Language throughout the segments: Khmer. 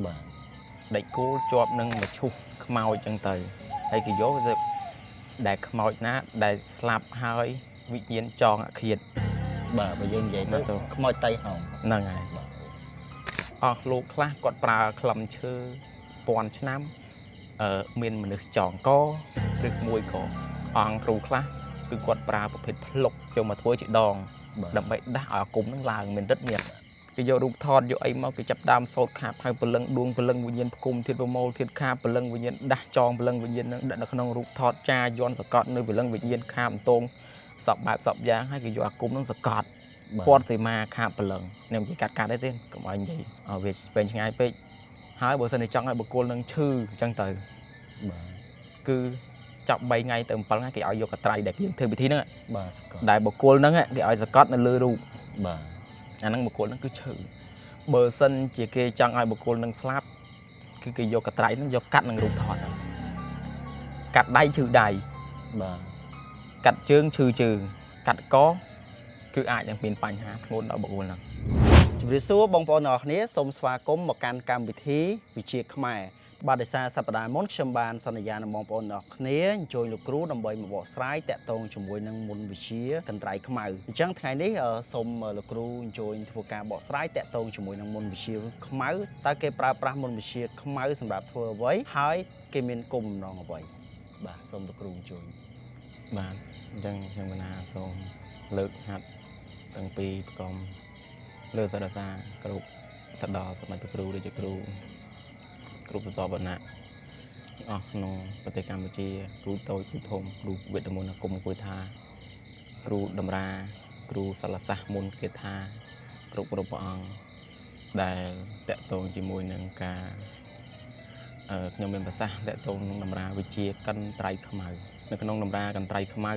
បាទ ដែកគោលជាប់នឹងមឈូសខ្មោចចឹងទៅហើយគេយកទៅដែលខ្មោចណាដែលស្លាប់ហើយវិញ្ញាណចងអាឃាត បាទបើយើងនិយាយទៅ ណាទៅ ខ្មោចតៃហោង ហ្នឹងហើយ បាទ អស់លោកខ្លះគាត់ប្រើក្លឹមឈើពាន់ឆ្នាំមានមនុស្សចងកឬមួយក៏អង្គគ្រូខ្លះគឺគាត់ប្រើប្រភេទភ្លុកយកមកធ្វើជាដង បាទ ដើម្បីដាស់ឲ្យអាគមនឹងឡើងមានរិទ្ធមានគេយករូបថតយកអីមកគេចាប់ដើមសូត្រខាបហើយព្រលឹងដួងព្រលឹងវិញ្ញាណផ្គុំធាតុប្រមូលធាតុខាបព្រលឹងវិញ្ញាណដាស់ចងព្រលឹងវិញ្ញាណនឹងដាក់នៅក្នុងរូបថតចាយន់សកត់នៅព្រលឹងវិញ្ញាណខាបអន្តងសពបែបសពយ៉ាងហើយគេយកអាគមនឹងសកត់ បាទ ពាត់សីមាខាបព្រលឹងខ្ញុំនិយាយកាត់កាត់ទេទេកុំឲ្យនិយាយឲ្យវាវែងឆ្ងាយពេកហើយបើសិនជាចង់ឲ្យបុគ្គលនឹងឈឺអញ្ចឹងទៅ បាទ គឺចាប់3ថ្ងៃទៅ7ថ្ងៃគេឲ្យយកកត្រៃដែលយើងធ្វើពិធីហ្នឹង បាទសកល ដែលបុគ្គលហ្នឹងគេឲ្យសកត់នៅលើរូប បាទ អាហ្នឹងបុគ្គលហ្នឹងគឺឈឺបើសិនជាគេចង់ឲ្យបុគ្គលហ្នឹងស្លាប់គឺគេយកកត្រៃហ្នឹងយកកាត់នឹងរូបថតហ្នឹងកាត់ដៃឈឺដៃ បាទ កាត់ជើងឈឺជើងកាត់កគឺអាចនឹងមានបញ្ហាធ្ងន់ដល់បុគ្គលហ្នឹង ជម្រាបសួរបងប្អូនទាំងអស់គ្នាសូមស្វាគមន៍មកកាន់កម្មវិធីវិជាខ្មែរបាទដោយសារសប្តាហ៍មុនខ្ញុំបានសន្យានឹងបងប្អូនទាំងអស់គ្នាអញ្ជើញលោកគ្រូដើម្បីមកបកស្រាយតាក់ទងជាមួយនឹងមន្តវិជ្ជាកន្ត្រៃខ្មៅអញ្ចឹងថ្ងៃនេះសូមលោកគ្រូអញ្ជើញធ្វើការបកស្រាយតាក់ទងជាមួយនឹងមន្តវិជ្ជាខ្មៅតើគេប្រើប្រាស់មន្តវិជ្ជាខ្មៅសម្រាប់ធ្វើអ្វីហើយគេមានគោលបំណងអ្វីបាទសូមលោកគ្រូអញ្ជើញ បាទអញ្ចឹងខ្ញុំកណាសូមលើកហាត់តាំងពីប្រកំលើសរសាគ្រប់ទៅដល់សម្ដេចព្រះគ្រូរាជគ្រូគ្រប់តតវណ្ណៈទាំងអស់ក្នុងប្រទេសកម្ពុជាគ្រូតូចគ្រូធំគ្រូវេទមន្តអាគមគួយថាគ្រូតម្រាគ្រូសិលសាស្ត្រមុនគេថាគ្រប់គ្រប់ព្រះអង្គដែលតកតងជាមួយនឹងការខ្ញុំមានប្រសាសន៍តកតងនឹងតម្រាវិជ្ជាកិនត្រៃខ្មៅនៅក្នុងតម្រាកន្ត្រៃខ្មៅ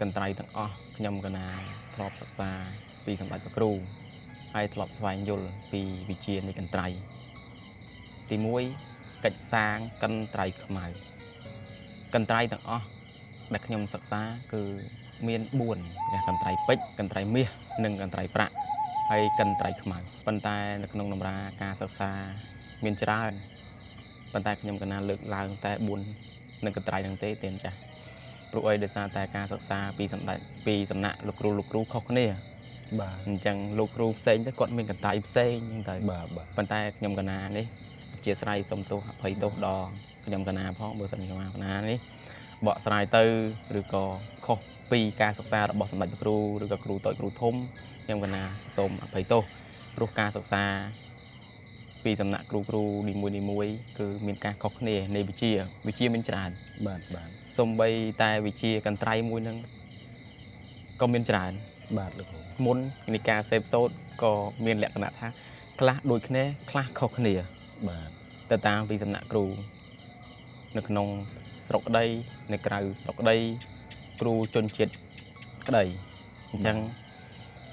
កន្ត្រៃទាំងអស់ខ្ញុំកណាធ្លាប់សិក្សាពីសម្ដេចព្រះគ្រូហើយធ្លាប់ស្វែងយល់ពីវិជ្ជានៃកន្ត្រៃទី1កិច្ចសាងកន្ត្រៃខ្មៅកន្ត្រៃទាំងអស់ដែលខ្ញុំសិក្សាគឺមាន4គេកន្ត្រៃពេជ្រកន្ត្រៃមាសនិងកន្ត្រៃប្រាក់ហើយកន្ត្រៃខ្មៅប៉ុន្តែនៅក្នុងតម្រាការសិក្សាមានច្រើនប៉ុន្តែខ្ញុំកណាលើកឡើងតែ4នឹងកន្ត្រៃហ្នឹងទេទេចាស់ព្រោះអីដោយសារតែការសិក្សាពីសម្ដេចពីសំណាក់លោកគ្រូលោកគ្រូខុសគ្នា បាទ អញ្ចឹងលោកគ្រូផ្សេងទៅគាត់មានកន្ត្រៃផ្សេងអញ្ចឹងទៅ បាទបាទ ប៉ុន្តែខ្ញុំកណានេះអធិស្ឋានសូមទោសអភ័យទោសដល់ខ្ញុំកណាផងបើសិនខ្ញុំកណានេះបកស្រាយទៅឬក៏ខុសពីការសិក្សារបស់សម្ដេចព្រះគ្រូឬក៏គ្រូតូចគ្រូធំខ្ញុំកណាសូមអភ័យទោសព្រោះការសិក្សាពីសំណាក់គ្រូគ្រូនីមួយនីមួយគឺមានការខុសគ្នានៃវិជ្ជាវិជ្ជាមានច្រើន បាទបាទ សូម្បីតែវិជ្ជាកន្ត្រៃមួយហ្នឹងក៏មានច្រើន បាទលោកគ្រូ មុននៃការសេពសូត្រក៏មានលក្ខណៈថាខ្លះដូចគ្នាខ្លះខុសគ្នា បាទ ទៅតាមពីសំណាក់គ្រូនៅក្នុងស្រុកក្តីនៅក្រៅស្រុកក្តីគ្រូជនជាតិក្តីអញ្ចឹង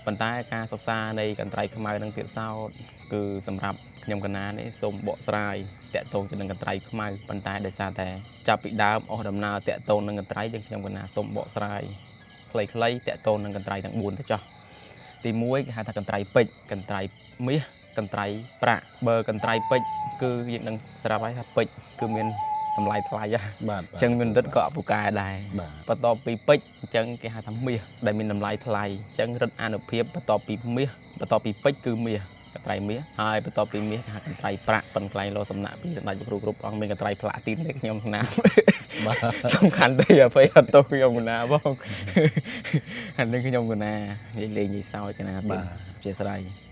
ប៉ុន្តែការសិក្សានៃកន្ត្រៃខ្មៅនឹងទៀតសោតគឺសម្រាប់ខ្ញុំកណានេះសូមបកស្រាយតាក់ទងទៅនឹងកន្ត្រៃខ្មៅប៉ុន្តែដោយសារតែចាប់ពីដើមអស់ដំណើរតាក់ទងនឹងកន្ត្រៃយើងខ្ញុំកណាសូមបកស្រាយខ្លីៗតាក់ទងនឹងកន្ត្រៃទាំង4ទៅចោះទី1គេហៅថាកន្ត្រៃពេជ្រកន្ត្រៃមាសកន្ត្រៃប្រាក់បើកន្ត្រៃពេជ្រគឺយើងនឹងស្រាប់ហើយថាពេជ្រគឺមានតម្លៃថ្លៃហ៎ បាទ អញ្ចឹងមានរិទ្ធក៏អពូកែដែរ បាទ បន្ទាប់ពីពេជ្រអញ្ចឹងគេហៅថាមាសដែលមានតម្លៃថ្លៃអញ្ចឹងរិទ្ធអានុភាពបន្ទាប់ពីមាសបន្ទាប់ពីពេជ្រគឺមាសកន្ត្រៃមាសហើយបន្ទាប់ពីមាសគេហៅកន្ត្រៃប្រាក់ប៉ុនកន្លែងលោសំណាក់ពីសម្ដេចព្រះគ្រូគ្រប់អង្គមានកន្ត្រៃផ្លាទីនទេខ្ញុំណា បាទ សំខាន់ទេអភ័យអត់ទោសខ្ញុំកណាបងអានេះខ្ញុំកណានិយាយលេងនិយាយសើចកណាទៀតអធិស្ឋាន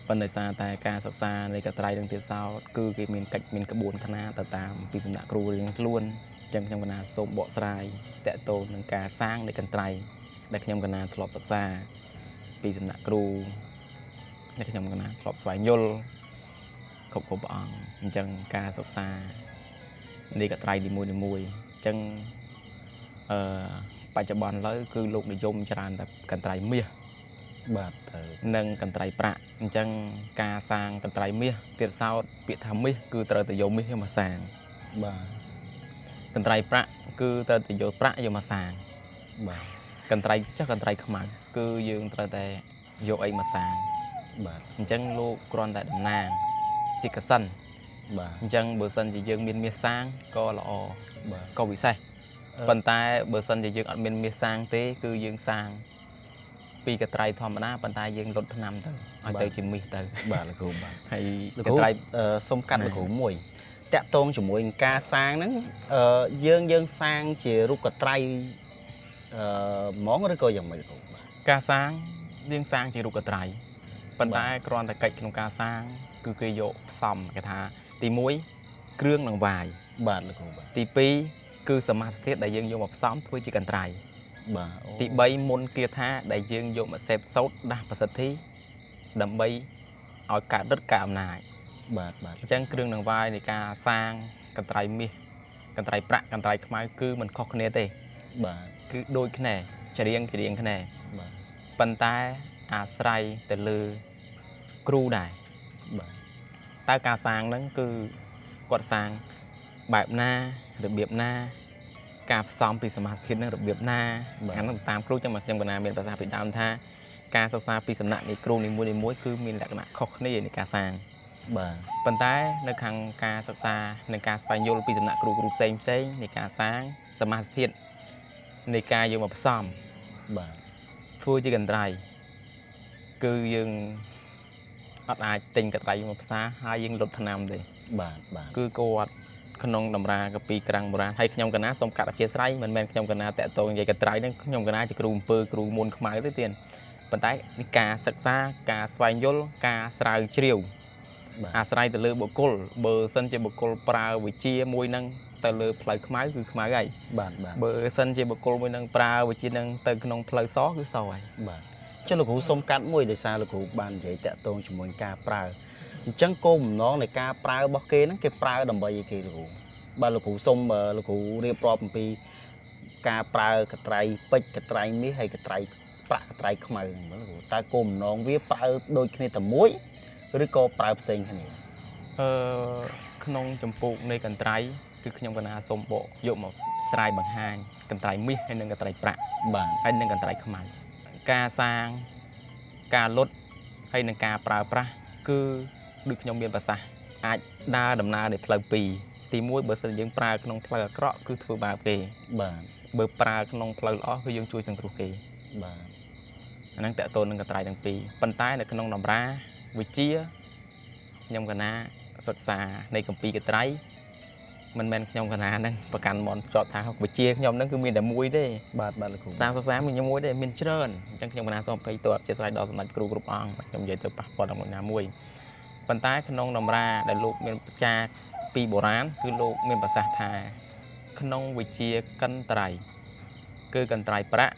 ប៉ុន្តែដោយសារតែការសិក្សានៃកត្រៃនឹងទៀតសោតគឺគេមានកិច្ចមានក្បួនខ្នាតទៅតាមពីសំណាក់គ្រូរៀងខ្លួនអញ្ចឹងខ្ញុំកណាសូមបកស្រាយតកតូននឹងការសាងនៃកន្ត្រៃដែលខ្ញុំកណាធ្លាប់សិក្សាពីសំណាក់គ្រូដែលខ្ញុំកណាធ្លាប់ស្វែងយល់គ្រប់គ្រប់ព្រះអង្គអញ្ចឹងការសិក្សានៃកត្រៃនីមួយៗអញ្ចឹងអឺបច្ចុប្បន្នឥឡូវគឺលោកនិយមច្រើនតែកន្ត្រៃមាស បាទត្រូវ និងកន្ត្រៃប្រាក់អញ្ចឹងការសាងកន្ត្រៃមាសទៀតសោតពាក្យថាមាសគឺត្រូវតែយកមាសយកមកសាង បាទ កន្ត្រៃប្រាក់គឺត្រូវតែយកប្រាក់យកមកសាង បាទ កន្ត្រៃចុះកន្ត្រៃខ្មៅគឺយើងត្រូវតែយកអីមកសាង បាទ អញ្ចឹងលោកគ្រាន់តែតំណាងជាកសិន បាទ អញ្ចឹងបើសិនជាយើងមានមាសសាងក៏ល្អ បាទ ក៏ពិសេសប៉ុន្តែបើសិនជាយើងអត់មានមាសសាងទេគឺយើងសាងពីកត្រៃធម្មតាប៉ុន្តែយើងលុតថ្នាំទៅឲ្យទៅជាមាសទៅ បាទលោកគ្រូបាទ ហើយ លោកគ្រូ កត្រៃ សូមកាត់លោកគ្រូមួយតាក់ទងជាមួយនឹងការសាងហ្នឹងយើងសាងជារូបកត្រៃហ្មងឬក៏យ៉ាងម៉េចលោកគ្រូបាទ ការសាងយើងសាងជារូបកត្រៃប៉ុន្តែគ្រាន់តែកិច្ចក្នុងការសាងគឺគេយកផ្សំគេថាទី1គ្រឿងនឹងវាយ បាទលោកគ្រូបាទ ទី2គឺសមាសធាតុដែលយើងយកមកផ្សំធ្វើជាកន្ត្រៃ បាទ ទី3មុនគាថាដែលយើងយកមកសេពសូត្រដាស់ប្រសិទ្ធិដើម្បីឲ្យកើតឫទ្ធិកើតអំណាច បាទបាទ អញ្ចឹងគ្រឿងនឹងវាយនៃការសាងកន្ត្រៃមាសកន្ត្រៃប្រាក់កន្ត្រៃខ្មៅគឺមិនខុសគ្នាទេ បាទ គឺដូចគ្នាច្រៀងច្រៀងគ្នា បាទ ប៉ុន្តែអាស្រ័យទៅលើគ្រូដែរ បាទ តើការសាងហ្នឹងគឺគាត់សាងបែបណារបៀបណាការផ្សំពីសមាសធាតុហ្នឹងរបៀបណាអាហ្នឹងតាមគ្រូចឹងមកខ្ញុំកណាមានប្រសាសន៍ពីដើមថាការសិក្សាពីសំណាក់នៃគ្រូនីមួយៗគឺមានលក្ខណៈខុសគ្នានៃការសាង បាទ ប៉ុន្តែនៅខាងការសិក្សានិងការស្វែងយល់ពីសំណាក់គ្រូគ្រូផ្សេងផ្សេងនៃការសាងសមាសធាតុនៃការយកមកផ្សំ បាទ ធ្វើជាកន្ត្រៃគឺយើងអត់អាចទិញកន្ត្រៃមកផ្សារហើយយើងលុតថ្នាំទេ បាទបាទ គឺគាត់ក្នុងតម្រាកាពីក្រាំងបុរាណហើយខ្ញុំកណាសូមកាត់អធិស្ឋានមិនមែនខ្ញុំកណាតាក់ទងនិយាយកន្ត្រៃហ្នឹងខ្ញុំកណាជាគ្រូអំពើគ្រូមុនខ្មៅទេទៀតប៉ុន្តែនេះការសិក្សាការស្វែងយល់ការស្រាវជ្រាវ បាទ អាស្រ័យទៅលើបុគ្គលបើសិនជាបុគ្គលប្រើវិជាមួយនឹងទៅលើផ្លូវខ្មៅគឺខ្មៅហើយ បាទបាទ បើសិនជាបុគ្គលមួយនឹងប្រើវិជានឹងទៅក្នុងផ្លូវសគឺសហើយ បាទចុះលោកគ្រូសូមកាត់មួយដោយសារលោកគ្រូបាននិយាយតាក់ទងជាមួយការប្រើអញ្ចឹងគោលបំណងនៃការប្រើរបស់គេហ្នឹងគេប្រើដើម្បីអីគេលោកគ្រូបាទលោកគ្រូសូមលោកគ្រូរៀបរាប់អំពីការប្រើកត្រៃពេជ្រកត្រៃមាសហើយកត្រៃប្រាក់កត្រៃខ្មៅហ្នឹងមើលលោកគ្រូតើគោលបំណងវាប្រើដូចគ្នាតែមួយឬក៏ប្រើផ្សេងគ្នា អឺក្នុងចម្ពោះនៃកន្ត្រៃគឺខ្ញុំកណាសូមបកយកមកស្រាយបង្ហាញកន្ត្រៃមាសហើយនិងកន្ត្រៃប្រាក់ បាទ ហើយនិងកន្ត្រៃខ្មៅការសាងការលុតហើយនិងការប្រើប្រាស់គឺដូចខ្ញុំមានប្រសាសន៍អាចដើរដំណើរនៃផ្លូវពីរទី1បើសិនយើងប្រើក្នុងផ្លូវអាក្រក់គឺធ្វើបាបគេ បាទ បើប្រើក្នុងផ្លូវល្អគឺយើងជួយសង្គ្រោះគេ បាទ អាហ្នឹងតកតូននឹងកន្ត្រៃទាំងពីរប៉ុន្តែនៅក្នុងតម្រាវិជាខ្ញុំកណាសិក្សានៃគម្ពីរកន្ត្រៃមិនមែនខ្ញុំកណាហ្នឹងប្រកាន់មន់ភ្ជាប់ថាវិជាខ្ញុំហ្នឹងគឺមានតែមួយទេ បាទបាទលោកគ្រូ តាមសិក្សាមានមួយទេមានច្រើនអញ្ចឹងខ្ញុំកណាសូមអភ័យទោសអធិស្ឋានដល់សម្ដេចគ្រូគ្រប់អង្គខ្ញុំនិយាយទៅប៉ះពាល់ដល់មួយណាមួយប៉ុន្តែក្នុងតម្រាដែលលោកមានបច្ចាពីបុរាណគឺលោកមានប្រសាសន៍ថាក្នុងវិជាកន្ត្រៃគឺកន្ត្រៃប្រាក់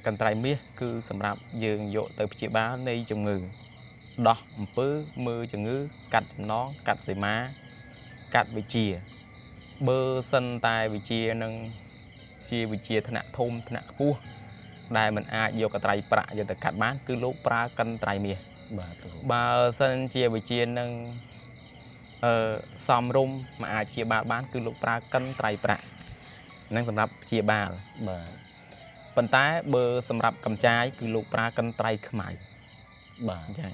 កន្ត្រៃមាសគឺសម្រាប់យើងយកទៅព្យាបាលនៃជំងឺដោះអំពើមើលជំងឺកាត់ចំណងកាត់សីមាកាត់វិជាបើសិនតែវិជានឹងជាវិជាថ្នាក់ធំថ្នាក់ខ្ពស់ដែលមិនអាចយកកន្ត្រៃប្រាក់យកទៅកាត់បានគឺលោកប្រើកន្ត្រៃមាស បាទលោកគ្រូ បើសិនជាវិជានឹងសំរុំមិនអាចព្យាបាលបានគឺលោកប្រើកន្ត្រៃប្រាក់នឹងសម្រាប់ព្យាបាល បាទ ប៉ុន្តែបើសម្រាប់កំចាយគឺលោកប្រើកន្ត្រៃខ្មៅ បាទ អញ្ចឹង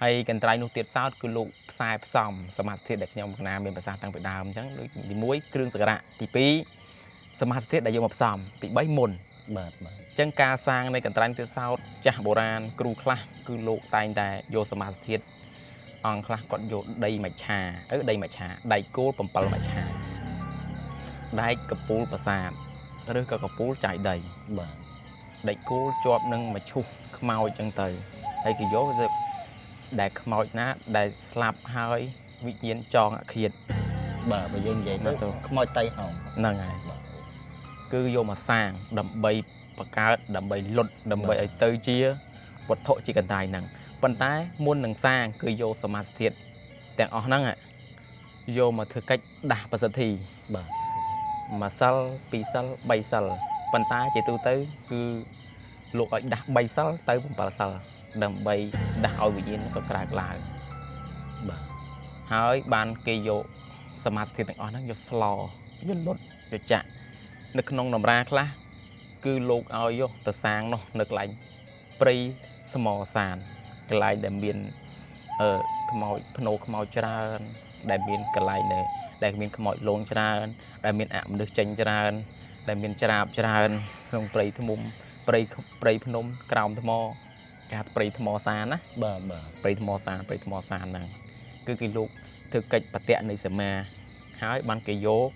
ហើយកន្ត្រៃនោះទៀតសោតគឺលោកផ្សាយផ្សំសមាសធាតុដែលខ្ញុំកណាមានប្រសាសន៍តាំងពីដើមអញ្ចឹងដូចទី1គ្រឿងសក្ការៈទី2សមាសធាតុដែលយកមកផ្សំទី3មុន បាទបាទ អញ្ចឹងការសាងនៃកន្ត្រៃទៀតសោតចាស់បុរាណគ្រូខ្លះគឺលោកតែងតែយកសមាសធាតុអង្គខ្លះគាត់យកដីមច្ឆាដីមច្ឆាដែកគោល7មច្ឆាដែកកពូលប្រាសាទឬក៏កពូលចាយដី បាទ ដែកគោលជាប់នឹងមឈូសខ្មោចអញ្ចឹងទៅហើយគេយកទៅដែលខ្មោចណាដែលស្លាប់ហើយវិញ្ញាណចងអាឃាត បាទបើយើងនិយាយទៅ ទៅ ខ្មោចតៃហោង ហ្នឹងហើយ បាទ គឺយកមកសាងដើម្បីបង្កើតដើម្បីលុតដើម្បីឲ្យទៅជាវត្ថុជាកន្ត្រៃហ្នឹងប៉ុន្តែមុននឹងសាងគឺយកសមាសធាតុទាំងអស់ហ្នឹងយកមកធ្វើកិច្ចដាស់ប្រសិទ្ធិ បាទ មួយសិលពីរសិលបីសិលប៉ុន្តែជាទូទៅគឺលោកឲ្យដាស់3សិលទៅ7សិលដើម្បីដាស់ឲ្យវិញ្ញាណក៏ក្រើកឡើង បាទ ហើយបានគេយកសមាសធាតុទាំងអស់ហ្នឹងយកស្លយកលុតយកចាក់នៅក្នុងតម្រាខ្លះគឺលោកឲ្យយកទៅសាងនោះនៅកន្លែងព្រៃស្មសានកន្លែងដែលមានខ្មោចភ្នោខ្មោចច្រើន ដែលមានកន្លែងដែលមានខ្មោចលងច្រើនដែលមានអមនុស្សចេញច្រើនដែលមានច្រាបច្រើនក្នុងព្រៃធ្មុំព្រៃភ្នំក្រោមថ្មគេហៅព្រៃថ្មសានណាបាទបាទព្រៃថ្មសានព្រៃថ្មសានហ្នឹងគឺគេលោកធ្វើកិច្ចបតៈនៃសមាហើយបានគេយក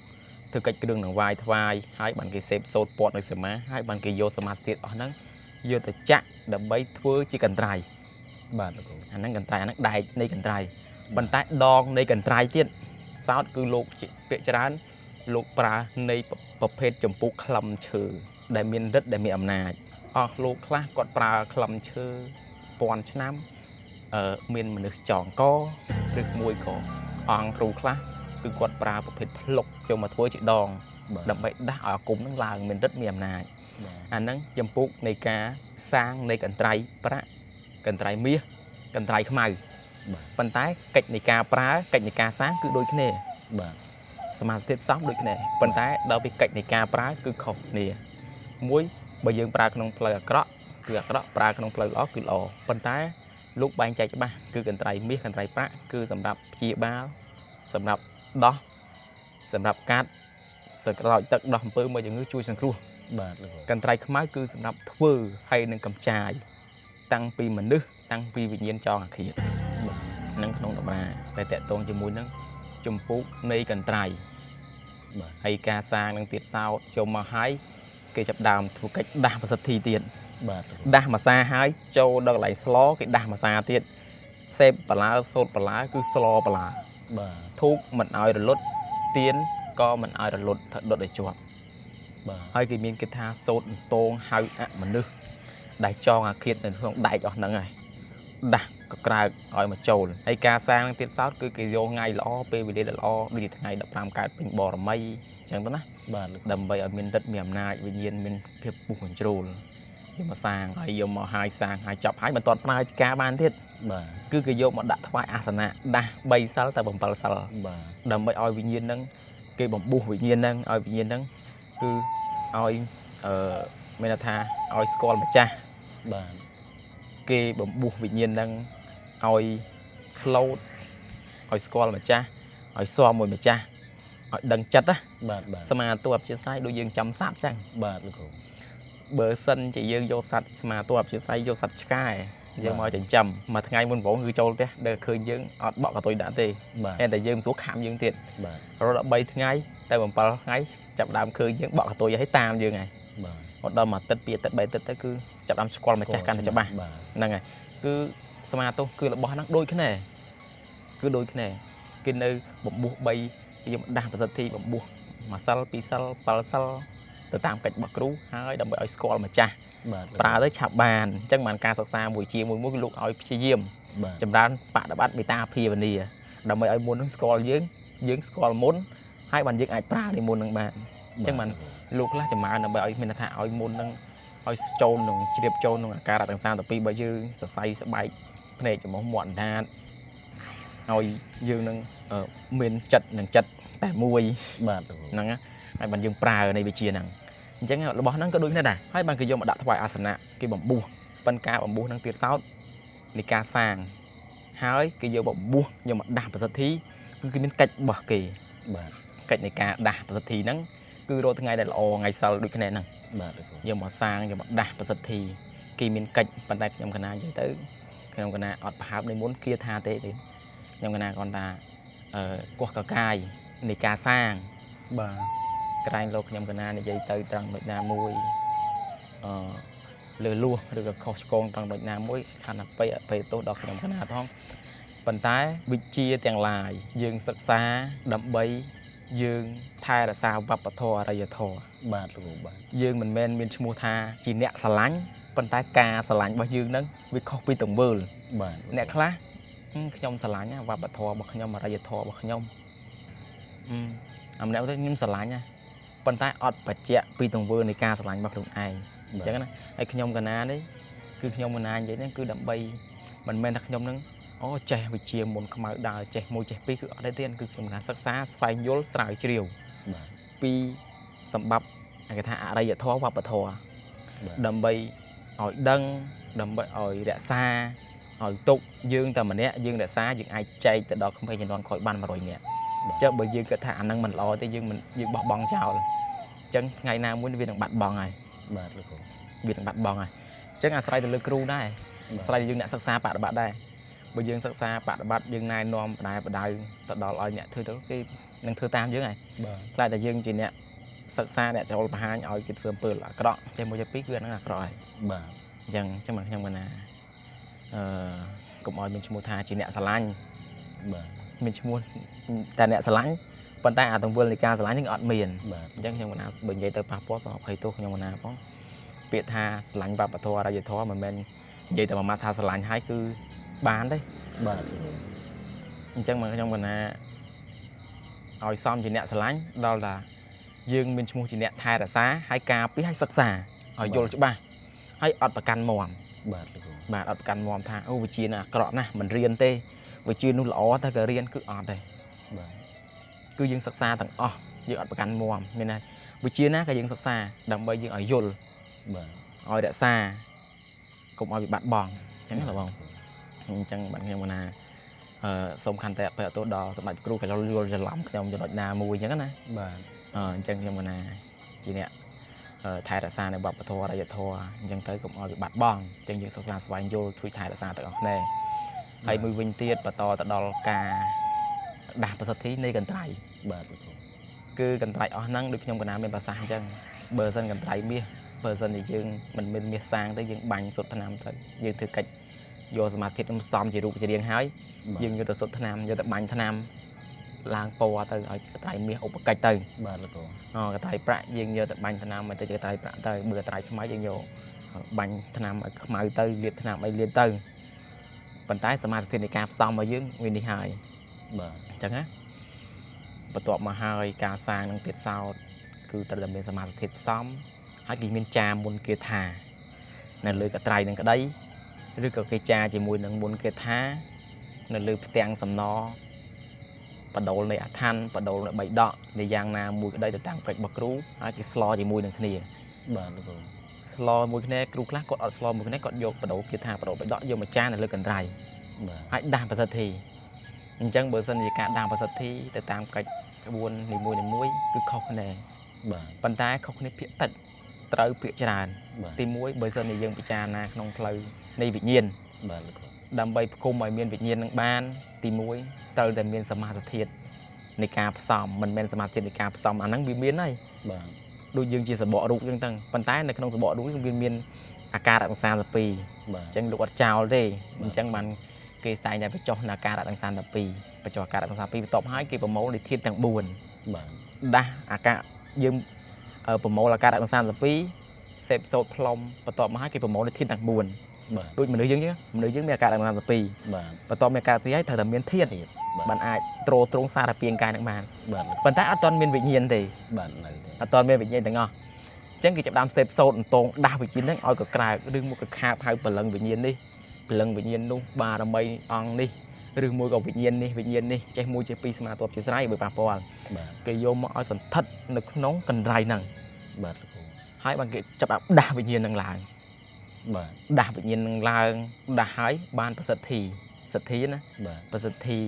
ធ្វើកិច្ចគ្រឿងនឹងវាយថ្វាយហើយបានគេសេពសូត្រពតនៃសមាហើយបានគេយកសមាស្ថិតអស់ហ្នឹងយកទៅចាក់ដើម្បីធ្វើជាកន្ត្រៃបាទលោកគ្រូអាហ្នឹងកន្ត្រៃអាហ្នឹងដែកនៃកន្ត្រៃប៉ុន្តែដងនៃកន្ត្រៃទៀតសោតគឺលោកពាក្យច្រើនលោកប្រើនៃប្រភេទចម្ពោះក្លឹមឈើដែលមានឫទ្ធិដែលមានអំណាចអស់លោកខ្លះគាត់ប្រើក្លឹមឈើពាន់ឆ្នាំមានមនុស្សចងកឬមួយក៏អង្គគ្រូខ្លះគឺគាត់ប្រើប្រភេទភ្លុកយកមកធ្វើជាដងដើម្បីដាស់ឲ្យអាគមនឹងឡើងមានឫទ្ធិមានអំណាចអាហ្នឹងចម្ពោះនៃការសាងនៃកន្ត្រៃប្រាក់កន្ត្រៃមាសកន្ត្រៃខ្មៅប៉ុន្តែកិច្ចនៃការប្រើកិច្ចនៃការសាងគឺដូចគ្នាបាទសមាធិផ្សំដូចគ្នាប៉ុន្តែដល់ពីកិច្ចនៃការប្រើគឺខុសគ្នាមួយបើយើងប្រើក្នុងផ្លូវអាក្រក់គឺអាក្រក់ប្រើក្នុងផ្លូវល្អគឺល្អប៉ុន្តែលោកបែងចែកច្បាស់គឺកន្ត្រៃមាសកន្ត្រៃប្រាក់គឺសម្រាប់ព្យាបាលសម្រាប់ដោះសម្រាប់កាត់សក្រោចទឹកដោះអំពើមួយជំងឺជួយសង្គ្រោះបាទលោកកន្ត្រៃខ្មៅគឺសម្រាប់ធ្វើហើយនឹងកំចាយតាំងពីមនុស្សតាំងពីវិញ្ញាណចងអាឃាតបាទនឹងក្នុងតម្រាដែលតកតងជាមួយនឹងចម្ពោះនៃកន្ត្រៃបាទហើយការសាងនឹងទៀតសោតចូលមកហើយគេចាប់ដើមធ្វើកិច្ចដាស់ប្រសិទ្ធិទៀតបាទដាស់ម្សាហើយចូលដល់កន្លែងស្លគេដាស់ម្សាទៀតសេពបលាសូត្របលាគឺស្លបលាបាទធូបមិនឲ្យរលត់ទៀនក៏មិនឲ្យរលត់ត្រូវដុតឲ្យជាប់បាទហើយគេមានគេថាសូត្រតងហៅអមនុស្សដែលចងអាឃាតនៅក្នុងដែកអស់ហ្នឹងហើយដាស់ក៏ក្រើកឲ្យមកចូលហើយការសាងទៀតសោតគឺគេយកថ្ងៃល្អពេលវេលាល្អដូចជាថ្ងៃ15កើតពេញបរមីអញ្ចឹងទៅណាបាទដើម្បីឲ្យមានឫទ្ធិមានអំណាចវិញ្ញាណមានភាពពុះកញ្ជ្រោលយកមកសាងហើយយកមកហើយសាងហើយចប់ហើយមិនទាន់ប្រើជាការបានទៀតបាទគឺគេយកមកដាក់ថ្វាយអាសនៈដាស់3សិលទៅ7សិលបាទដើម្បីឲ្យវិញ្ញាណហ្នឹងគេបំពុះវិញ្ញាណហ្នឹងឲ្យវិញ្ញាណហ្នឹងគឺឲ្យមានន័យថាឲ្យស្គាល់ម្ចាស់បាទគេបំពុះវិញ្ញាណហ្នឹងឲ្យស្លូតឲ្យស្គាល់ម្ចាស់ឲ្យស៊ាំមួយម្ចាស់ឲ្យដឹងចិត្តណាបាទបាទសមាទោអព្យាស្រ័យដូចយើងចាំសត្វចឹងបាទលោកគ្រូបើសិនជាយើងយកសត្វសមាទោអព្យាស្រ័យយកសត្វឆ្កែយើងមកចិញ្ចឹមមួយថ្ងៃមុនបងគឺចូលផ្ទះដែលឃើញយើងអត់បក់កតុយដាក់ទេតែយើងមិនស្រួលខាំយើងទៀតបាទរហូតដល់3ថ្ងៃទៅ7ថ្ងៃចាប់ដើមឃើញយើងបក់កតុយឲ្យតាមយើងហើយបាទដល់មួយអាទិត្យពីរអាទិត្យ3អាទិត្យទៅគឺចាប់ដើមស្គាល់ម្ចាស់កាន់តែច្បាស់ហ្នឹងហើយគឺសមាទោសគឺរបស់ហ្នឹងដូចគ្នាគឺដូចគ្នាគេនៅបំពោះ3យើងដាស់ប្រសិទ្ធិបំពោះមួយសិលពីរសិល7សិលទៅតាមកិច្ចរបស់គ្រូហើយដើម្បីឲ្យស្គាល់ម្ចាស់បាទប្រើទៅឆាប់បានអញ្ចឹងបានការសិក្សាមួយជាមួយមួយគឺលោកឲ្យព្យាយាមចម្រើនបដិបត្តិមេត្តាភាវនាដើម្បីឲ្យមុននឹងស្គាល់យើងយើងស្គាល់មុនហើយបានយើងអាចប្រើនៃមុននឹងបានអញ្ចឹងបានលោកខ្លះចម្រើនដើម្បីឲ្យមានថាឲ្យមុននឹងឲ្យចូលនឹងជ្រាបចូលក្នុងអាការៈទាំង32របស់យើងសរសៃស្បែកភ្នែកច្រមុះមាត់អណ្ដាតឲ្យយើងនឹងមានចិត្តនឹងចិត្តតែមួយបាទហ្នឹងហើយបានយើងប្រើនៃវិជាហ្នឹងអញ្ចឹងរបស់ហ្នឹងក៏ដូចគ្នាដែរហើយបានគេយកមកដាក់ថ្វាយអាសនៈគេបំពោះប៉ុន្តែការបំពោះហ្នឹងទៀតសោតនៃការសាងហើយគេយកបំពោះយកមកដាស់ប្រសិទ្ធិគឺគេមានកិច្ចរបស់គេបាទកិច្ចនៃការដាស់ប្រសិទ្ធិហ្នឹងគឺរាល់ថ្ងៃដែលល្អថ្ងៃសិលដូចគ្នាហ្នឹងបាទយកមកសាងយកមកដាស់ប្រសិទ្ធិគេមានកិច្ចប៉ុន្តែខ្ញុំកណានិយាយទៅខ្ញុំកណាអត់ប្រហើបនៃមុនគាថាទេខ្ញុំកណាគ្រាន់តែកោះកកាយនៃការសាងបាទក្រែងលោកខ្ញុំកណានិយាយទៅត្រង់ដូចណាមួយលើលួសឬក៏ខុសឆ្គងត្រង់ដូចណាមួយខណ្ឌអភ័យទោសដល់ខ្ញុំកណាផងប៉ុន្តែវិជ្ជាទាំងឡាយយើងសិក្សាដើម្បីយើងថែរក្សាវប្បធម៌អរិយធម៌ បាទលោកគ្រូបាទយើងមិនមែនមានឈ្មោះថាជាអ្នកស្រឡាញ់ប៉ុន្តែការស្រឡាញ់របស់យើងហ្នឹងវាខុសពីទង្វើបាទអ្នកខ្លះខ្ញុំស្រឡាញ់វប្បធម៌របស់ខ្ញុំអរិយធម៌របស់ខ្ញុំអាម្នាក់ទៅខ្ញុំស្រឡាញ់ប៉ុន្តែអត់បញ្ជាក់ពីទង្វើនៃការស្រឡាញ់របស់ខ្លួនឯងអញ្ចឹងណាហើយខ្ញុំកណានេះគឺខ្ញុំកណានិយាយហ្នឹងគឺដើម្បីមិនមែនថាខ្ញុំហ្នឹងអូចេះវិជាមុនខ្មៅដើរចេះមួយចេះពីរគឺអត់ទេទៀតគឺខ្ញុំកណាសិក្សាស្វែងយល់ស្រាវជ្រាវបាទពីសម្បត្តិគេថាអរិយធម៌វប្បធម៌ដើម្បីឲ្យដឹងដើម្បីឲ្យរក្សា ឲ្យទុកយើងតែម្នាក់យើងរក្សាយើងអាចចែកទៅដល់ក្មេងជំនាន់ក្រោយបាន100នាក់ចុះបើយើងគិតថាអាហ្នឹងមិនល្អទេយើងមិនយើងបោះបង់ចោលអញ្ចឹងថ្ងៃណាមួយវានឹងបាត់បង់ហើយ បាទលោកគ្រូ វានឹងបាត់បង់ហើយអញ្ចឹងអាស្រ័យទៅលើគ្រូដែរអាស្រ័យយើងអ្នកសិក្សាបប្រតិបត្តិដែរបើយើងសិក្សាបប្រតិបត្តិយើងណែនាំបដែបដៅទៅដល់ឲ្យអ្នកធ្វើទៅគេនឹងធ្វើតាមយើងហើយ បាទ ខ្លាចតែយើងជាអ្នកសិក្សាអ្នកចូលបង្ហាញឲ្យគេធ្វើអំពើអាក្រក់ចេះមួយចេះពីរគឺអាហ្នឹងអាក្រក់ហើយ បាទ អញ្ចឹងមកខ្ញុំកណាអឺកុំឲ្យមានឈ្មោះថាជាអ្នកស្រឡាញ់ បាទ មានឈ្មោះតែអ្នកស្រឡាញ់ប៉ុន្តែអាទង្វើនៃការស្រឡាញ់ហ្នឹងអត់មាន បាទ អញ្ចឹងខ្ញុំកណាបើនិយាយទៅប៉ះពាល់សូមអភ័យទោសខ្ញុំកណាផងពាក្យថាស្រឡាញ់វប្បធម៌អរិយធម៌មិនមែននិយាយតែមួយម៉ាត់ថាស្រឡាញ់ហើយគឺបានទេ បាទ អញ្ចឹងមកខ្ញុំកណាឲ្យសមជាអ្នកស្រឡាញ់ដល់ថាយើងមានឈ្មោះជាអ្នកថែរក្សាហើយការពារហើយសិក្សាឲ្យយល់ច្បាស់ហើយអត់ប្រកាន់មាំ បាទលោកគ្រូ បាទអត់ប្រកាន់មាំថាអូវិជ្ជានោះអាក្រក់ណាស់មិនរៀនទេវិជ្ជានោះល្អតែក៏រៀនគឺអត់ទេ បាទ គឺយើងសិក្សាទាំងអស់យើងអត់ប្រកាន់មាំមានន័យវិជ្ជាណាក៏យើងសិក្សាដើម្បីយើងឲ្យយល់ បាទ ឲ្យរក្សាកុំឲ្យវាបាត់បង់អញ្ចឹងណាបងអញ្ចឹងបាទខ្ញុំកណាអឺសូមខន្តីអភ័យទោសដល់សម្ដេចគ្រូក៏យល់ច្រឡំខ្ញុំចំណុចណាមួយអញ្ចឹងណា បាទ អញ្ចឹងខ្ញុំកណាជាអ្នកថែរក្សានៅវប្បធម៌អរិយធម៌អញ្ចឹងទៅកុំឲ្យវាបាត់បង់អញ្ចឹងយើងសិក្សាស្វែងយល់ជួយថែរក្សាទាំងអស់គ្នាហើយមួយវិញទៀតបន្តទៅដល់ការដាស់ប្រសិទ្ធិនៃកន្ត្រៃ បាទលោកគ្រូ គឺកន្ត្រៃអស់ហ្នឹងដូចខ្ញុំកណាមានប្រសាសន៍អញ្ចឹងបើសិនកន្ត្រៃមាសបើសិនជាយើងមិនមានមាសសាងទៅយើងបាញ់សុទ្ធថ្នាំទៅយើងធ្វើកិច្ចយកសមាធិនឹងផ្សំជារូបជារាងហើយយើងយកទៅសុទ្ធថ្នាំយកទៅបាញ់ថ្នាំឡើងពណ៌ទៅឲ្យកន្ត្រៃមាសឧបកិច្ចទៅ បាទលោកគ្រូ កន្ត្រៃប្រាក់យើងយកទៅបាញ់ថ្នាំឲ្យទៅជាកន្ត្រៃប្រាក់ទៅបើកន្ត្រៃខ្មៅយើងយកបាញ់ថ្នាំឲ្យខ្មៅទៅលាបថ្នាំអីលាបទៅប៉ុន្តែសមាធិនៃការផ្សំរបស់យើងវានេះហើយ បាទ អញ្ចឹងណាបន្ទាប់មកហើយការសាងនឹងទៀតសោតគឺត្រូវតែមានសមាធិផ្សំហើយគេមានចាមុនគេថានៅលើកត្រៃនឹងក្តីឬក៏គេចាជាមួយនឹងមុនគេថានៅលើផ្ទាំងសំណបដូលនៃអឋានបដូលនៃបីដកនៃយ៉ាងណាមួយក្តីទៅតាមកិច្ចរបស់គ្រូហើយគេស្លជាមួយនឹងគ្នា បាទលោកគ្រូ ស្លមួយគ្នាគ្រូខ្លះគាត់អត់ស្លមួយគ្នាគាត់យកបដូលគេថាបដូលបីដកយកមកចានៅលើកន្ត្រៃ បាទ ហើយដាស់ប្រសិទ្ធិអញ្ចឹងបើសិនជាការដាស់ប្រសិទ្ធិទៅតាមកិច្ចក្បួននីមួយៗគឺខុសគ្នា បាទ ប៉ុន្តែខុសគ្នាភាគតិចត្រូវភាគច្រើន បាទ ទី1បើសិនជាយើងពិចារណាក្នុងផ្លូវនៃវិញ្ញាណ បាទលោកគ្រូ ដើម្បីផ្គុំឲ្យមានវិញ្ញាណនឹងបានទី1ត្រូវតែមានសមាធិនៃការផ្សំមិនមែនសមាធិនៃការផ្សំអាហ្នឹងវាមានហើយ បាទ ដូចយើងជាសបករូបអញ្ចឹងទៅប៉ុន្តែនៅក្នុងសបករូបវាមានអាការៈទាំង32 បាទ អញ្ចឹងលោកអត់ចោលទេអញ្ចឹងបានគេតែងតែបញ្ចុះនៅអាការៈទាំង32បញ្ចុះអាការៈទាំង32បន្ទាប់ហើយគេប្រមូលនិធាតុទាំង4 បាទ ដាស់អាការៈយើងប្រមូលអាការៈទាំង32សេពសូត្រផ្លុំបន្ទាប់មកហើយគេប្រមូលនិធាតុទាំង4 បាទ ដូចមនុស្សយើងចឹងមនុស្សយើងមានអាការៈទាំង32 បាទ បន្ទាប់មានអាការៈទីហើយត្រូវតែមានធាតុ ធាតុ បានអាចទ្រទ្រង់សារពាង្គកាយនឹងបាន បាទ ប៉ុន្តែអត់ទាន់មានវិញ្ញាណទេ បាទនៅទេ អត់ទាន់មានវិញ្ញាណទាំងអស់អញ្ចឹងគេចាប់ដើមសេពសូត្រអន្តងដាស់វិញ្ញាណហ្នឹងឲ្យកក្រើកឬមួយក៏ខាបហៅព្រលឹងវិញ្ញាណនេះព្រលឹងវិញ្ញាណនោះបារមីអង្គនេះឬមួយក៏វិញ្ញាណនេះវិញ្ញាណនេះចេះមួយចេះពីរស្មាតបជាស្រ័យបើប៉ះពាល់ បាទ គេយកមកឲ្យសន្ធិដ្ឋនៅក្នុងកន្ត្រៃហ្នឹង បាទលោកគ្រូ ហើយបានគេចាប់ដើមដាស់វិញ្ញាណហ្នឹងឡើង បាទ ដាស់វិញ្ញាណហ្នឹងឡើងដាស់ហើយបានប្រសិទ្ធិសទ្ធិណា បាទ ប្រសិទ្ធិ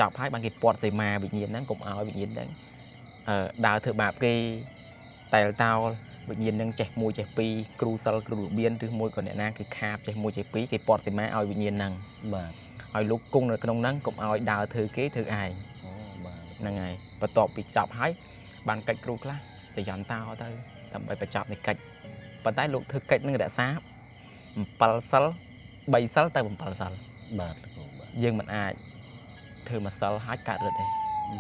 ចប់ហើយបានគេពាត់សីមាវិញ្ញាណហ្នឹងកុំឲ្យវិញ្ញាណហ្នឹងដើរធ្វើបាបគេតែលតោលវិញ្ញាណហ្នឹងចេះមួយចេះពីរគ្រូសិលគ្រូរបៀនឬមួយក៏អ្នកណាគេខាបចេះមួយចេះពីរគេពាត់សីមាឲ្យវិញ្ញាណហ្នឹង បាទ ឲ្យលោកគង់នៅក្នុងហ្នឹងកុំឲ្យដើរធ្វើគេធ្វើឯង អូបាទ ហ្នឹងហើយបន្ទាប់ពីចប់ហើយបានកិច្ចគ្រូខ្លះចយន្តោទៅដើម្បីបញ្ចប់នៃកិច្ចប៉ុន្តែលោកធ្វើកិច្ចនឹងរក្សា7សិល3សិលទៅ7សិល បាទលោកគ្រូបាទ យើងមិនអាចធ្វើមួយសិលហើយកើតរឹតទេ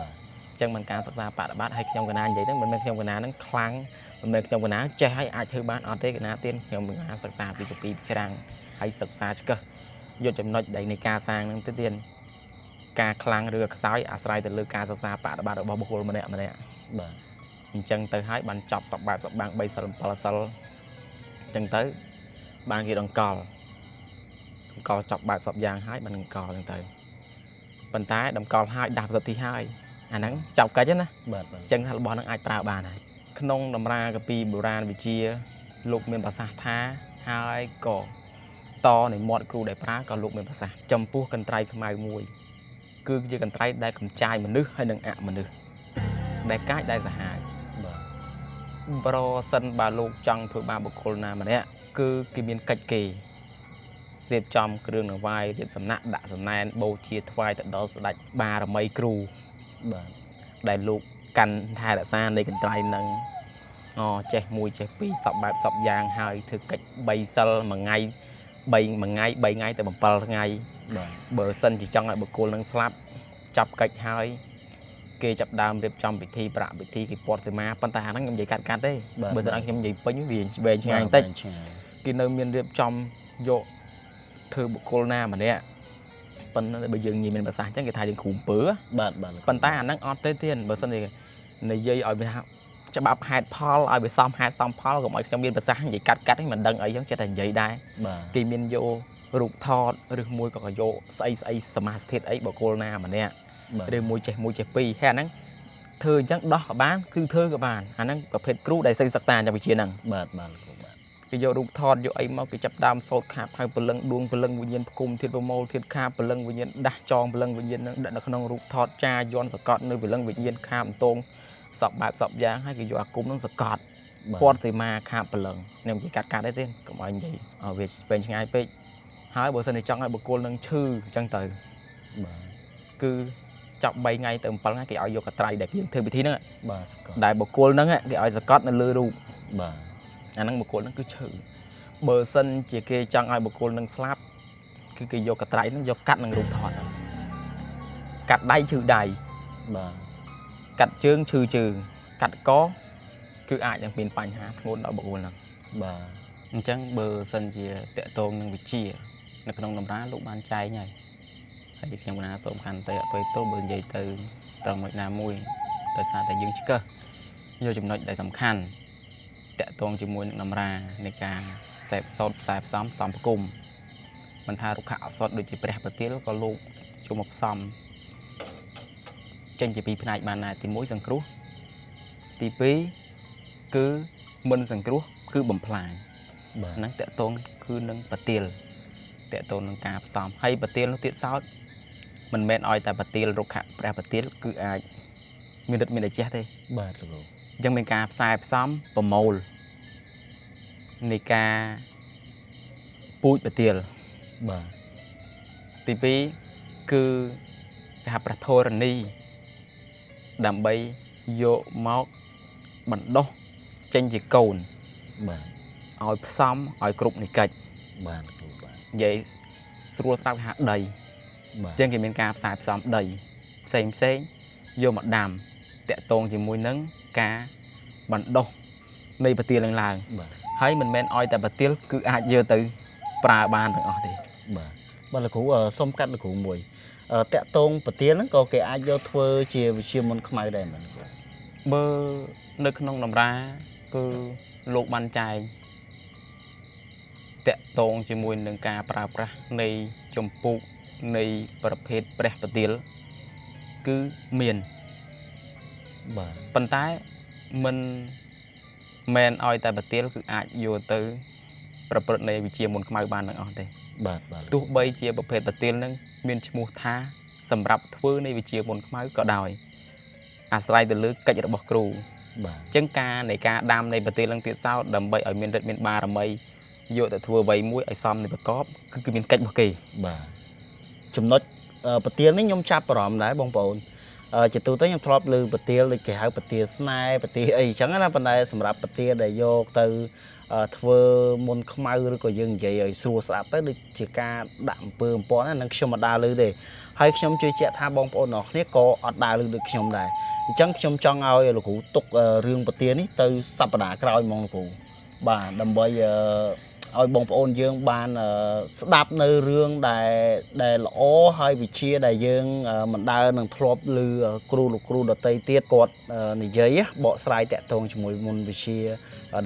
បាទ អញ្ចឹងមិនការសិក្សាបប្រតិបត្តិហើយខ្ញុំកណានិយាយហ្នឹងមិនមែនខ្ញុំកណាហ្នឹងខ្លាំងមិនមែនខ្ញុំកណាចេះហើយអាចធ្វើបានអត់ទេកណាទៀតខ្ញុំកណាសិក្សាពីកពីច្រាំងហើយសិក្សាឆ្កឹះយកចំណុចដែលនៃការសាងហ្នឹងទៅទៀតការខ្លាំងឬខ្សោយអាស្រ័យទៅលើការសិក្សាបប្រតិបត្តិរបស់បុគ្គលម្នាក់ម្នាក់ បាទ អញ្ចឹងទៅហើយបានចប់សពបែបសពបាំង3សិល7សិលអញ្ចឹងទៅបានគេដង្កល់ដង្កល់ចប់បែបសពយ៉ាងហើយបានដង្កល់អញ្ចឹងទៅប៉ុន្តែដង្កល់ហើយដាស់ប្រសិទ្ធិហើយអាហ្នឹងចប់កិច្ចណា បាទបាទ អញ្ចឹងថារបស់ហ្នឹងអាចប្រើបានហើយក្នុងតម្រាកាពីបុរាណវិទ្យាលោកមានប្រសាសន៍ថាហើយក៏ តនៃមាត់គ្រូដែលប្រើក៏លោកមានប្រសាសន៍ចំពោះកន្ត្រៃខ្មៅមួយគឺជាកន្ត្រៃដែលកំចាយមនុស្សហើយនិងអមនុស្សដែលកាចដែលសាហាវ បាទ ប្រសិនបើលោកចង់ធ្វើបាបបុគ្គលណាម្នាក់គឺគេមានកិច្ចគេរៀបចំគ្រឿងដង្វាយរៀបសំណាក់ដាក់សំណែនបូជាថ្វាយទៅដល់ស្ដេចបារមីគ្រូ បាទ ដែលលោកកាន់ថែរក្សានៃកន្ត្រៃនឹងអចេះមួយចេះពីរសពបែបសពយ៉ាងហើយធ្វើកិច្ច3សិលមួយថ្ងៃ3មួយថ្ងៃ3ថ្ងៃទៅ7ថ្ងៃ បាទ បើសិនជាចង់ឲ្យបុគ្គលនឹងស្លាប់ចាប់កិច្ចហើយគេចាប់ដើមរៀបចំពិធីប្រាក់ពិធីគេពតសីមាប៉ុន្តែអាហ្នឹងខ្ញុំនិយាយកាត់កាត់ទេបើសិនឲ្យខ្ញុំនិយាយពេញវាវែងឆ្ងាយបន្តិច ឆ្ងាយ គេនៅមានរៀបចំយកធ្វើបុគ្គលណាម្នាក់ប៉ុន្តែបើយើងនិយាយមានប្រសាសន៍អញ្ចឹងគេថាយើងគ្រូអំពើ បាទបាទ ប៉ុន្តែអាហ្នឹងអត់ទេទៀតបើសិនជានិយាយឲ្យវាថាច្បាប់ហេតុផលឲ្យវាសមហេតុសមផលកុំឲ្យខ្ញុំមានប្រសាសន៍និយាយកាត់កាត់ហ្នឹងមិនដឹងអីចឹងចេះតែនិយាយដែរ បាទ គេមានយករូបថតឬមួយក៏យកស្អីស្អីសមាសធាតុអីបុគ្គលណាម្នាក់ បាទ ឬមួយចេះមួយចេះពីរហើយអាហ្នឹងធ្វើអញ្ចឹងដោះក៏បានគឺធ្វើក៏បានអាហ្នឹងប្រភេទគ្រូដែលសិក្សាអញ្ចឹងវិជ្ជាហ្នឹង បាទបាទលោកគ្រូបាទ គេយករូបថតយកអីមកគេចាប់ដើមសូត្រខាបហើយព្រលឹងដួងព្រលឹងវិញ្ញាណផ្គុំធាតុប្រមូលធាតុខាបព្រលឹងវិញ្ញាណដាស់ចងព្រលឹងវិញ្ញាណនឹងដាក់នៅក្នុងរូបថតចាយន់សកត់នៅព្រលឹងវិញ្ញាណខាបអន្ទងសពបែបសពយ៉ាងហើយគេយកអាគុំនឹងសកត់ បាទ ពតសីមាខាបព្រលឹងខ្ញុំនិយាយកាត់កាត់ទេទេកុំឲ្យនិយាយឲ្យវាវែងឆ្ងាយពេកហើយបើសិនជាចង់ឲ្យបុគ្គលនឹងឈឺអញ្ចឹងទៅ បាទ គឺចាប់3ថ្ងៃទៅ7ថ្ងៃគេឲ្យយកកត្រៃដែលគេធ្វើពិធីហ្នឹង បាទសកត់ ដែលបុគ្គលហ្នឹងគេឲ្យសកត់នៅលើរូប បាទ អាហ្នឹងបុគ្គលហ្នឹងគឺឈឺបើសិនជាគេចង់ឲ្យបុគ្គលហ្នឹងស្លាប់គឺគេយកកត្រៃហ្នឹងយកកាត់នឹងរូបថតហ្នឹងកាត់ដៃឈឺដៃ បាទ កាត់ជើងឈឺជើងកាត់កគឺអាចនឹងមានបញ្ហាធ្ងន់ដល់បុគ្គលហ្នឹង បាទ អញ្ចឹងបើសិនជាតកតងនឹងវិជ្ជានៅក្នុងតម្រាលោកបានចែងហើយហើយខ្ញុំកណាសូមខន្តីអភ័យទោសបើនិយាយទៅត្រង់ចំណុចណាមួយដោយសារតែយើងឆ្កឹះយកចំណុចដែលសំខាន់តកតងជាមួយនឹងតម្រានៃការសេពសោតផ្សាយផ្សំសំផ្គុំមិនថារុក្ខអសតដូចជាព្រះប្រទាលក៏លោកចូលមកផ្សំចេញជាពីរផ្នែកបានដែរទី1សង្គ្រោះទី2គឺមិនសង្គ្រោះគឺបំផ្លាញ បាទ ហ្នឹងតកតងគឺនឹងប្រទាលតកតងនឹងការផ្សំហើយប្រទាលនោះទៀតសោតមិនមែនឲ្យតែប្រទាលរុក្ខព្រះប្រទាលគឺអាចមានឫទ្ធិមានអាជះទេ បាទលោកគ្រូ អញ្ចឹងមានការផ្សាយផ្សំប្រមូលនៃការពូជប្រទាល បាទ ទី2គឺគេហៅព្រះធរណីដើម្បីយកមកបណ្ដុះចេញជាកូន បាទ ឲ្យផ្សំឲ្យគ្រប់និកិច្ច បាទលោកគ្រូបាទ និយាយស្រួលស្ដាប់គេហៅដី បាទ អញ្ចឹងគេមានការផ្សាយផ្សំដីផ្សេងផ្សេងយកមកដាំតាក់ទងជាមួយនឹងការបណ្ដុះនៃប្រទាលនឹងឡើង បាទ ហើយមិនមែនឲ្យតែប្រទាលគឺអាចយកទៅប្រើបានទាំងអស់ទេ បាទបាទលោកគ្រូសូមកាត់លោកគ្រូមួយតាក់ទងប្រទាលហ្នឹងក៏គេអាចយកធ្វើជាវិជ្ជាមន្តខ្មៅដែរមែនគ្រូ បើនៅក្នុងតម្រាគឺលោកបានចែងតាក់ទងជាមួយនឹងការប្រើប្រាស់នៃចម្ពោះនៃប្រភេទព្រះប្រទាលគឺមាន បាទ ប៉ុន្តែមិនមែនឲ្យតែប្រទាលគឺអាចយកទៅប្រព្រឹត្តនៃវិជ្ជាមន្តខ្មៅបានទាំងអស់ទេ បាទបាទ ទោះបីជាប្រភេទប្រទាលនឹងមានឈ្មោះថាសម្រាប់ធ្វើនៃវិជ្ជាមន្តខ្មៅក៏ដោយអាស្រ័យទៅលើកិច្ចរបស់គ្រូ បាទ អញ្ចឹងការនៃការដាំនៃប្រទាលនឹងទៀតសោតដើម្បីឲ្យមានឫទ្ធិមានបារមីយកទៅធ្វើអ្វីមួយឲ្យសមនៃប្រកបគឺមានកិច្ចរបស់គេ បាទចំណុចប្រទាលនេះខ្ញុំចាប់អារម្មណ៍ដែរបងប្អូនជាទូទៅខ្ញុំធ្លាប់ឮប្រទាលដូចគេហៅប្រទាលស្នេហ៍ប្រទាលអីអញ្ចឹងណាប៉ុន្តែសម្រាប់ប្រទាលដែលយកទៅធ្វើមន្តខ្មៅឬក៏យើងនិយាយឲ្យស្រួលស្ដាប់ទៅដូចជាការដាក់អំពើអំព័ន្ធហ្នឹងខ្ញុំមិនដើរឮទេហើយខ្ញុំជឿជាក់ថាបងប្អូនទាំងអស់គ្នាក៏អត់ដើរឮដូចខ្ញុំដែរអញ្ចឹងខ្ញុំចង់ឲ្យលោកគ្រូទុករឿងប្រទាលនេះទៅសប្តាហ៍ក្រោយហ្មងលោកគ្រូបាទដើម្បីឲ្យបងប្អូនយើងបានស្ដាប់នៅរឿងដែលល្អហើយវិជ្ជាដែលយើងមិនដើរនឹងធ្លាប់ឮគ្រូលោកគ្រូដតីទៀតគាត់និយាយបកស្រាយតាក់ទងជាមួយមុនវិជ្ជា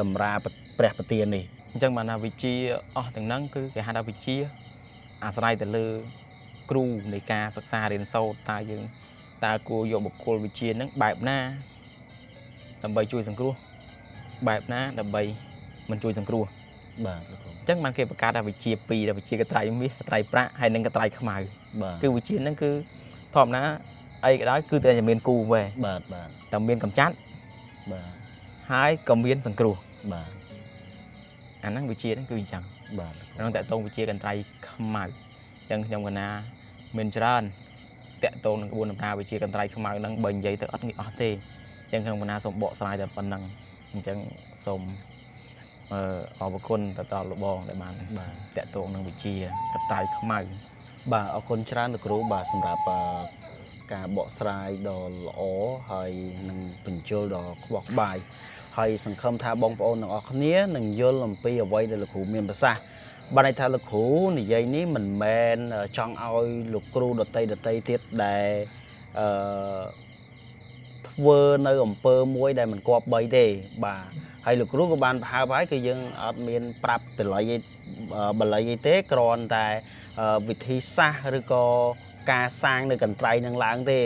តម្រាព្រះប្រទាននេះ អញ្ចឹងបានថាវិជ្ជាអស់ទាំងហ្នឹងគឺគេហៅថាវិជ្ជាអាស្រ័យទៅលើគ្រូនៃការសិក្សារៀនសូត្រតើយើងតើគួរយកបុគ្គលវិជ្ជាហ្នឹងបែបណាដើម្បីជួយសង្គ្រោះបែបណាដើម្បីមិនជួយសង្គ្រោះ បាទលោកគ្រូ អញ្ចឹងបានគេបង្កើតថាវិជាពីរវិជាកត្រៃមាសកត្រៃប្រាក់ហើយនិងកត្រៃខ្មៅ បាទ គឺវិជាហ្នឹងគឺធម្មតាអីក៏ដោយគឺតែមានគូវែ បាទបាទ តែមានកំចាត់ បាទ ហើយក៏មានសង្គ្រោះ បាទ អាហ្នឹងវិជាហ្នឹងគឺអញ្ចឹង បាទ ក្នុងតកតងវិជាកន្ត្រៃខ្មៅអញ្ចឹងខ្ញុំកណាមានច្រើនតកតងនឹងក្បួនតម្រាវិជាកន្ត្រៃខ្មៅហ្នឹងបើនិយាយទៅអត់ងាយអស់ទេអញ្ចឹងខ្ញុំកណាសូមបកស្រាយតែប៉ុណ្្នឹងអញ្ចឹងសូមអឺអរគុណទៅដល់លោកបងដែលបាន បាទ តកតងនឹងវិជាកន្ត្រៃខ្មៅ បាទអរគុណច្រើនលោកគ្រូបាទសម្រាប់ការបកស្រាយដ៏ល្អហើយនឹងបញ្យលដ៏ខ្វះក្បាយហើយសង្ឃឹមថាបងប្អូនទាំងអស់គ្នានឹងយល់អំពីអ្វីដែលលោកគ្រូមានប្រសាសន៍បានន័យថាលោកគ្រូនិយាយនេះមិនមែនចង់ឲ្យលោកគ្រូដតីដតីទៀតដែលអឺធ្វើនៅអំពើមួយដែលមិនគប្បីទេបាទហើយលោកគ្រូក៏បានប្រហើបហើយគឺយើងអត់មានប្រាប់បល័យអីបល័យអីទេគ្រាន់តែវិធីសាស្ត្រឬក៏ការសាងនៅកន្ត្រៃនឹងឡើងទេ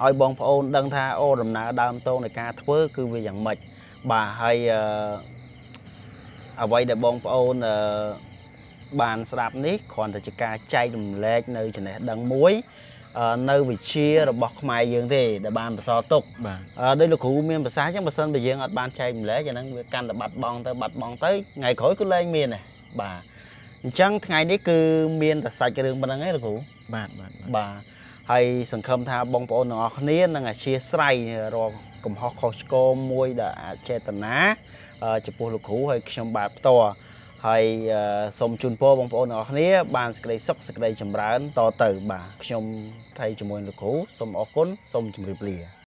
ឲ្យបងប្អូនដឹងថាអូដំណើរដើមតងនៃការធ្វើគឺវាយ៉ាងម៉េចបាទហើយអ្វីដែលបងប្អូនបានស្ដាប់នេះគ្រាន់តែជាការចែករំលែកនៅចំណេះដឹងមួយនៅវិជ្ជារបស់ខ្មែរយើងទេដែលបានបន្សល់ទុក បាទ ដោយលោកគ្រូមានប្រសាសន៍អញ្ចឹងបើសិនបើយើងអត់បានចែករំលែកអាហ្នឹងវាកាន់តែបាត់បង់ទៅបាត់បង់ទៅថ្ងៃក្រោយគឺលែងមានដែរបាទអញ្ចឹងថ្ងៃនេះគឺមានតែសាច់រឿងប៉ុណ្្នឹងឯងលោកគ្រូ បាទបាទ បាទហើយសង្ឃឹមថាបងប្អូនទាំងអស់គ្នានឹងអធ្យាស្រ័យរាល់កំហុសខុសឆ្គងមួយដែលអចេតនាចំពោះលោកគ្រូហើយខ្ញុំបាទផ្ទាល់ហើយសូមជូនពរបងប្អូនទាំងអស់គ្នាបានសេចក្តីសុខសេចក្តីចម្រើនតទៅបាទខ្ញុំថៃជាមួយលោកគ្រូសូមអរគុណសូមជម្រាបលា